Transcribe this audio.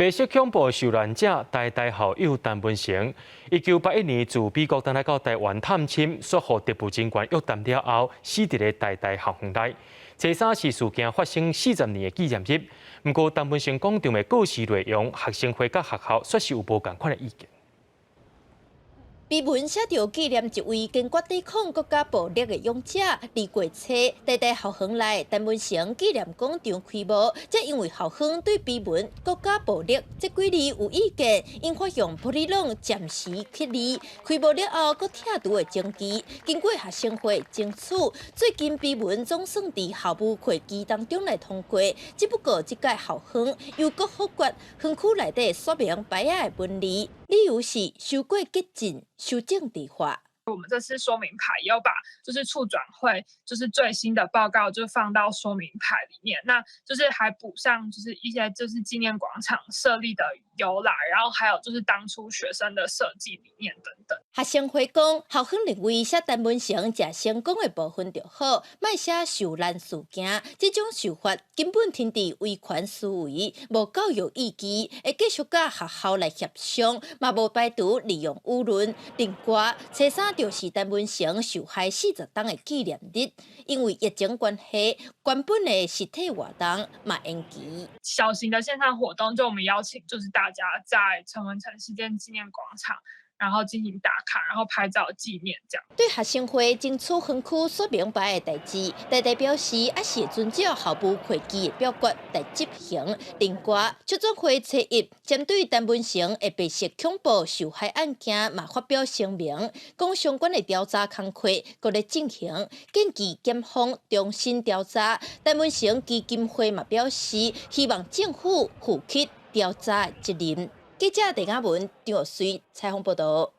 白色恐怖受難者台大校友陳文成，1981年自美國轉來到台灣探親，煞予特務人員約談了後，死佇咧台大校園內。初三是事件發生40年的紀念日，毋過陳文成廣場的告示內容，學生會佮學校煞是有無仝款的意見。碑文寫著紀念一位堅決抵抗國家暴力的勇者李國車，台大校園內陳文成紀念廣場開幕，這因為校方對碑文“國家暴力”這幾字有意見，引發用玻璃籠暫時刻字。開幕了後，閣拆除的爭議，經過學生會爭取，最近碑文總算佇校務會議當中來通過。只不過這屆校方又閣否決園區內底說明牌仔的文字，理由是傷過激進、傷政治化。我們這次說明牌要把就是促轉會就是最新的報告就放到說明牌裡面，那就是還補上就是一些就是紀念廣場設立的由來，然後還有就是當初學生的設計理念等等。學生會講，校方認為寫陳文成食成功的部分就好，莫寫受難事件。這種手法根本停佇威權思維，無教育意義，會繼續佮學校來協商，嘛無排除利用輿論。另外，初三就是陳文成受害40冬的紀念日，因為疫情關係，原本的實體活動嘛延期。小型的線上活動，就我們邀請就是大家在陳文成事件紀念廣場，然後進行打卡，然後拍照紀念，這樣。對學生會爭取園區說明牌的代誌，台大表示，猶是會遵照校務會議的表決來執行。另外，促轉會初一針對陳文成的白色恐怖受害案件，嘛發表聲明，講相關的調查工作閣咧進行，建議檢方重新調查。陳文成基金會嘛表示，希望政府負起調查責任。記者鄭亞文、張玉水採訪報道。